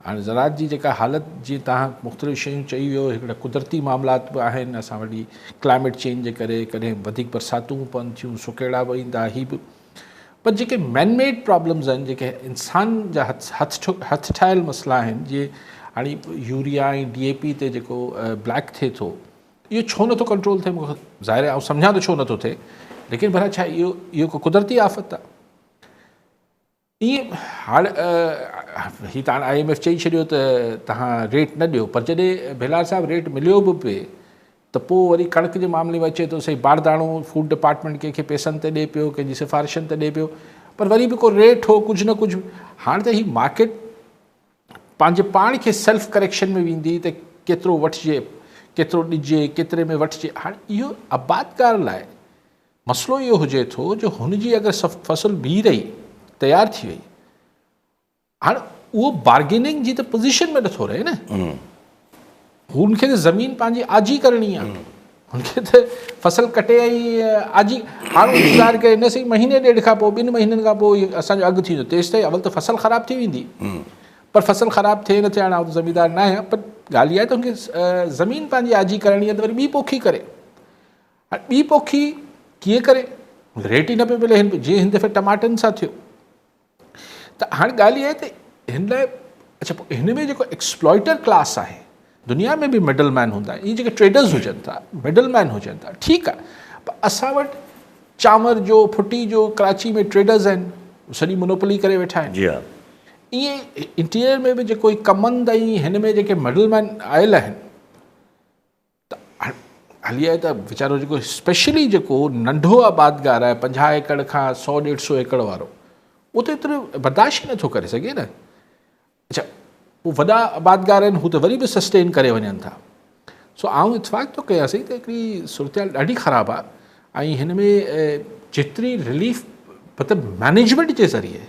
هاڻي زراعت جي جيڪا حالت جيئن توهان مختلف شيون چئي ويو هڪڙا قدرتي معاملات به آهن اسان وٽ ڪلائميٽ چينج جي ڪري ڪڏهن وڌيڪ برساتون پون ٿيون سڪيڙا به ايندا هي به پر جيڪي مين ميڊ پرابلمز آهن جيڪي انسان جا هٿ هٿ هٿ ٺاهيل مسئلا آهن جي هاڻي يوريا ۽ ڊي اي پي تي جيڪو بليڪ ٿئي ٿو اهو ڇو نٿو ڪنٽرول ٿئي مونکي ظاهر آهي آئون سمجهان ٿو ڇو نٿو ٿئي ليڪن ڀلا ڇا اهو اهو ڪو قدرتي آفت آهي ائين هاڻ هي ته هاڻ I M F چئي ڇڏيو ته توهان ريٽ نه ڏيو پر جڏهن ڀيلار صاحب ريٽ مليو به پئي ته پوء وري ڪڻڪ جي معاملي ۾ اچي ٿو سائين بارداڻو فوڊ ڊپارٽمينٽ ڪنهن کي پئسن تي ڏي پيو ڪنهن جي سفارشن تي ڏي پيو پر وري به ڪو ريٽ هو ڪجهه نه ڪجهه هاڻ ته هي مارڪيٽ پنهنجي پاڻ کي سيلف ڪريڪشن ۾ ويندي ته ڪيترو وٺجي ڪيترو ڏجي ڪيتري ۾ وٺجي هاڻ اهو آبادگار لاء مسئلو اهو هجي ٿو جو هن جي اگر فصل بيهي رهي تيار ٿي وئي هاڻ اهو بارگيننگ جي ته پوزيشن ۾ نٿو رهي نه هن کي ته زمين پنهنجي آجي ڪرڻي آهي هن کي ته فصل ڪٽي ۽ آجي هاڻ انتظار ڪري نه سهي مهيني ڏيڍ کان پوء ٻن مهينن کان پوء اسان جو اگهه ٿيندو تيستائين اول ته فصل خراب ٿي ويندي پر فصل خراب ٿئي نه ٿئي هاڻ آئون زميندار نه آهيان پر ڳالهه اها آهي ته هن کي زمين پنهنجي آجي ڪرڻي آهي ته وري ٻي پوکي ڪري هاڻ ٻي پوکي ڪيئن ڪري؟ ريٽ ئي نه پيو ملي هن جيئن هن دفعي ٽماٽن سان ٿيو ته هاڻ ڳالهه اها آهي ته هن لاء اڇا پوء هن ۾ جيڪو ايڪسپلائٽر ڪلاس آهي دنيا ۾ به مڊل مين هوندا آهن اهي جيڪي ٽريڊرز هجن ٿا مڊل مين هجن ٿا ٺيڪ آهي پر اسان وٽ چانور جو ڦٽي جو ڪراچي ۾ ٽريڊرز آهن سڄي منوپلي ڪري ويٺا آهن جي ها ائين انٽيريئر ۾ به جيڪو ڪمند ۽ هن ۾ جيڪي مڊل مين آيل آهن ته هلي آئي ته ويچارو جيڪو اسپيشلي جيڪو ننڍو آبادگار آهي 50 ايڪڙ کان 100 150 ايڪڙ وارو اهو ته ايترو برداشت ئي نٿو ڪري سگهي نه اڇا هو وڏا آبادگار آهن هو ته وري به سسٽين ڪري وڃن ٿا سو آئون اتفاق ٿو ڪيان سائين ته هڪڙي صورتحال ڏاڍي خراب آهي ۽ هن ۾ جيتري رليف مطلب مينيجمينٽ جي ذريعي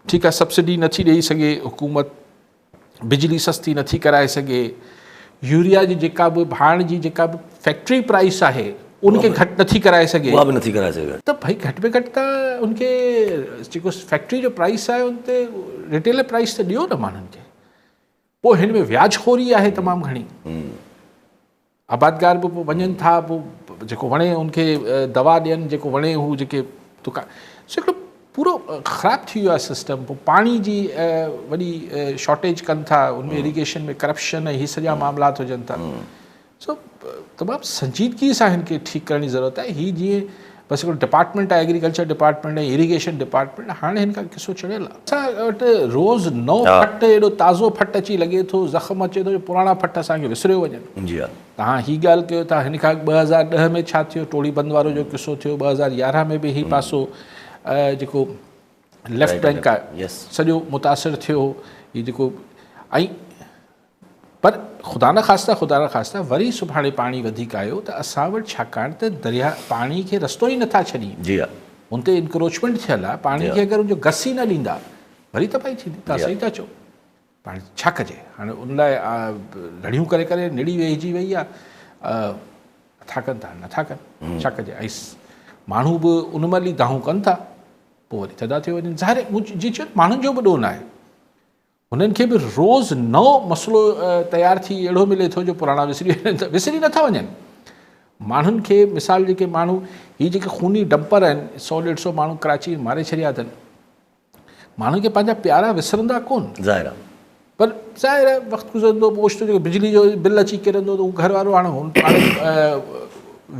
ٺيڪ آهي سبسڊي نٿي ڏيئي سگهي حڪومت بجلي سستي نٿي ڪرائي سگهي، يوريا جي جيڪا به ڀاڻ جي جيڪا به فيڪٽري پرائس آهي ان کي گهٽ نٿي ڪرائي سگهي اها به نٿي ڪرائي سگهي ته ڀئي گهٽ ۾ گهٽ ته ان کي جيڪو فيڪٽري جو پرائس آهي ان تي ريٽيلر پرائس ته ڏيو نه ماڻهن کي پوء هن ۾ وياج خوري آهي تمام گهڻي آبادگار به پوء وڃن ٿا پوء جيڪو وڻي ان کي دوا ڏين جيڪو وڻي هو جيڪي دڪان سو هڪڙو پورو خراب ٿي ويو آهي سسٽم پوء پاڻي جي وڏي شارٽيج ڪن ٿا ان ۾ اريگيشن ۾ ڪرپشن ۽ هي سڄا معاملات هجن ٿا سو تمام سنجيدگي سان هن کي ٺيڪ ڪرڻ جي ضرورت آهي هي جيئن بس هڪڙو ڊپارٽمينٽ آهي ايگريڪلچر ڊپارٽمينٽ ۽ اريگيشن ڊپارٽمينٽ هاڻي هن کان قصو چڙهيل آهي. اسان وٽ روز نئون ڦٽ ايڏو تازو ڦٽ اچي لڳي ٿو زخم اچي ٿو جو پراڻا ڦٽ اسان کي وسريو وڃن. جي ها. توهان هي ڳالهه ڪيو ٿا هن کان اڳ 2010 ۾ ڇا ٿيو ٽوڙي بند وارو جو قصو ٿيو 2011 ۾ به هي پاسو جيڪو ليفٽ بينڪ آهي سڄو متاثر ٿيو هي جيڪو ۽ پر خدا نخواسته خدا نخواسته وري سڀاڻي پاڻي وڌيڪ آيو ته اسان وٽ ڇاڪاڻ ته درياء پاڻي کي رستو ئي نٿا ڇڏين جي ها ان تي انڪروچمينٽ ٿيل آهي پاڻي کي اگر ان جو گس ئي نه ڏيندا وري تباهي ٿيندي تان صحيح ٿا چئو پاڻي ڇا ڪجي هاڻي ان لاء رڙيون ڪري ڪري نڙي ويهجي وئي آهي نٿا ڪن ته نٿا ڪن ڇا ڪجي ۽ ماڻهو به ان مهل ئي دانهون ڪن ٿا پوء وري ٿڌا ٿيو وڃن ظاهر مون جي چيو ماڻهن جو به ڏوهه نه آهي هنن کي به روز نئون مسئلو تيار ٿي اهڙو ملي ٿو جو پراڻا وسري وڃن ٿا وسري نٿا وڃن ماڻهن کي مثال جيڪي ماڻهو هي جيڪي خوني ڊمپر آهن سو ڏيڍ سو ماڻهو ڪراچي ۾ ماري ڇڏيا اٿن ماڻهن کي پنهنجا پيارا وسرندا ڪون ظاهر آهي پر ظاهر آهي وقت گذرندو پوء اوچتو جيڪو بجلي جو بل اچي ڪرندو ته هو گهر وارو هاڻي هن پاڻ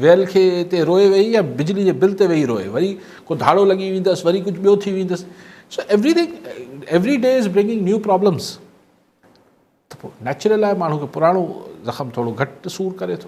ويل کي تي روئي ويهي يا بجلي جي بل تي ويهي روئي وري ڪو ڌاڙو لڳي ويندس وري ڪجهه ٻيو ٿي ويندس so everything every day is bringing new problems ته پوء نيچرل آهي ماڻهو کي پراڻو زخم ٿورو گهٽ سور ڪري ٿو.